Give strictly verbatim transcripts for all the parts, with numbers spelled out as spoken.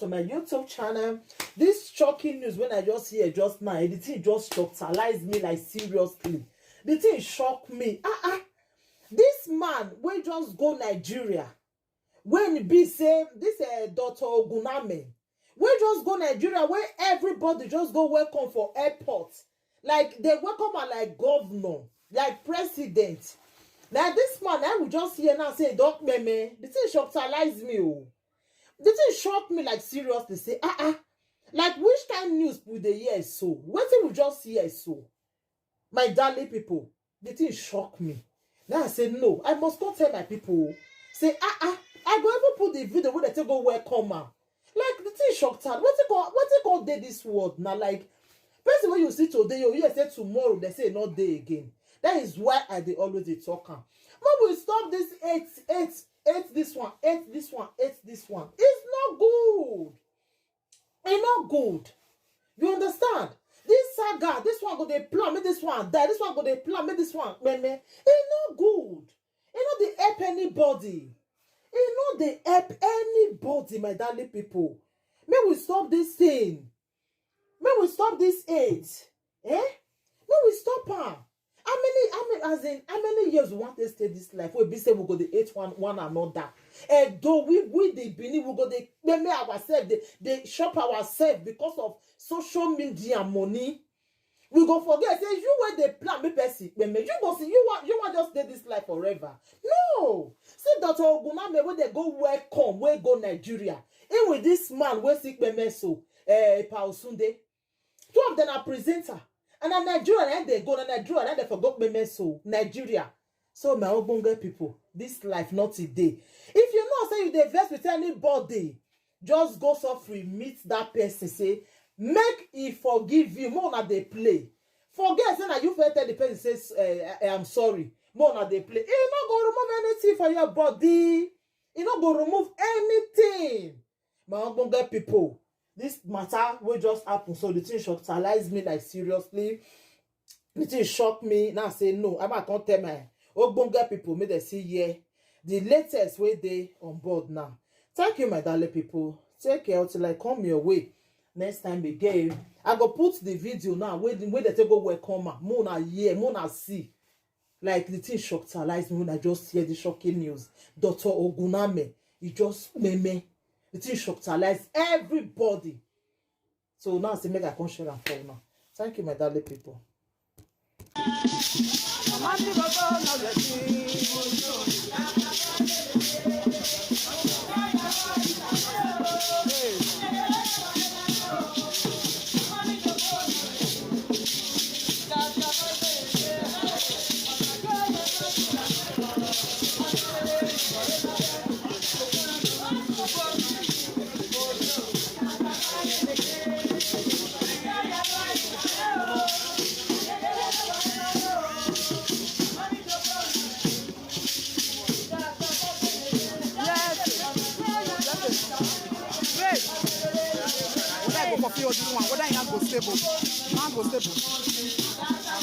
on my YouTube channel. This shocking news when I just hear just now, the thing just shockalize me, like, seriously. The thing shock me. Ah ah. This man wey just go Nigeria, when e be say this, eh, Doctor Oguname, wey just go Nigeria, wey everybody just go welcome for airport, like, they welcome am like governor, like president. Now this man, I will just hear now say, "Doc Meme," the thing shockalize me. Oh, the thing shock me, like, seriously. Say, ah ah, like, which kind news we dey hear so? Wetin we just hear so? My darling people, the thing shock me. Now I say, "No, I must go tell my people." Say, ah ah, I go even put the video wey they take go welcome am. Like, the thing shock town. Wetin come, wetin come dey this world now? Like, person wey you see today, you hear say tomorrow they say e no dey again. That is why I dey always dey talk am. Make we stop this hate, hate, hate this one, hate this one, hate this one. It's not good. E no good. You understand? This saga, this one go dey plan, make this one die. This one go dey plan, make this one, meme. E no good. E no dey help anybody. E no dey help anybody, my darling people. Make we stop this thing. Make we stop this hate. Eh? Make we stop am. How many, how many, as in, how many years we want to stay this life? We be say we go dey hate one, one another. And though we, we the Benin, we go dey meme ourselves, dey, dey shop ourselves because of social media money. We go forget say you wey dey plan make person meme. You go see, you want, you want just stay this life forever. No. See Doctor Oguname wey they go welcome, wey go Nigeria. He with this man wey sick meme so, eh, Pa Osunde. Two of them are presenter. And na Nigeria, na they go, na Nigeria, na they forgot meme so. Nigeria. So my ogbonge people, this life not today. If you know say you dey vex with anybody, just go suffering, meet that person, say, make he forgive you, more na dey play. Forget say na you first tell the person say, eh, eh, "I'm sorry." More na dey play. He no go remove anything for your body. He no go remove anything. My ogbonge people, this matter wey just happen, so the thing shockalize me, like, seriously. The thing shock me. Now I say, "No, I might come tell my ogbonge people, make they see here the latest wey dey on board now." Thank you, my darling people. Take care till I come your way next time again. I go put the video now wey, wey they take go welcome am. More na hear, more na see. Like, the thing shockalize me when I just hear the shocking news. Doctor Oguname, he just meme. The thing shockalize everybody. So now I say make I come share am for now. Thank you, my darling people. Whether I go for field this one, whether I go stable, man go stable.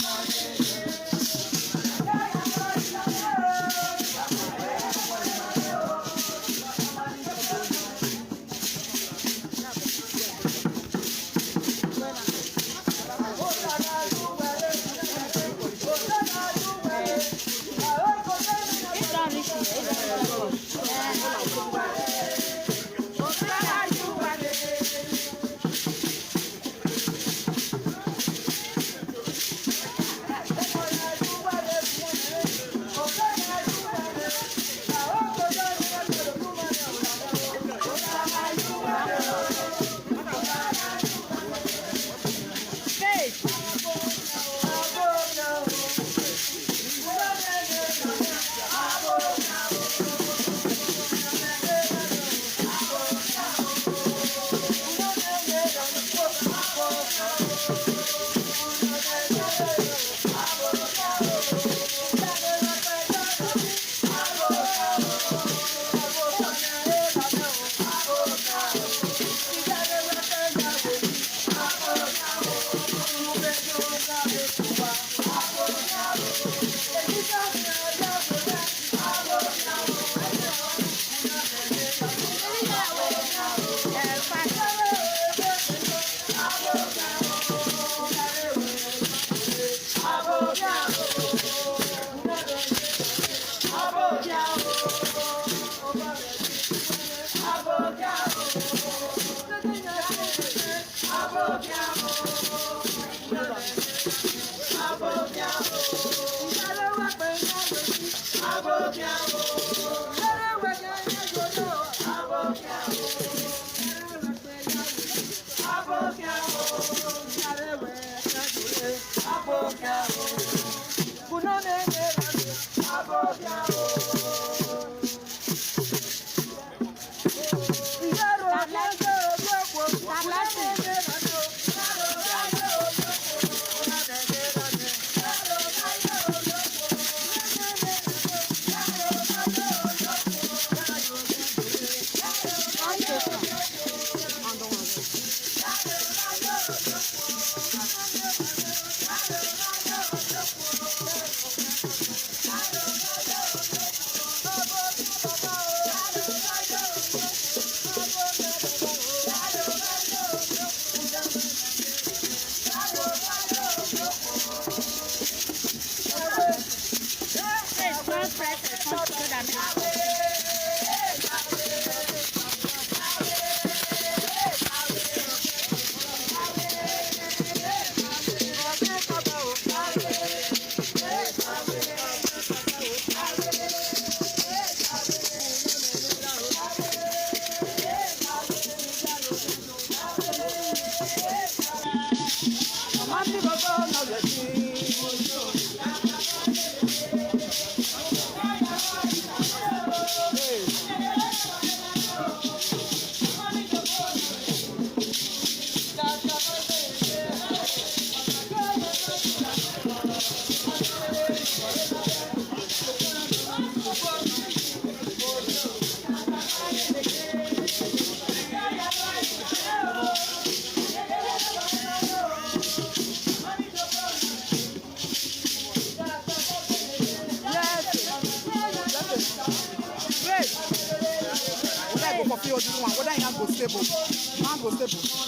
Yes. Yes. Wait. Whether I go for field, this one, whether I go stable. Man go stable.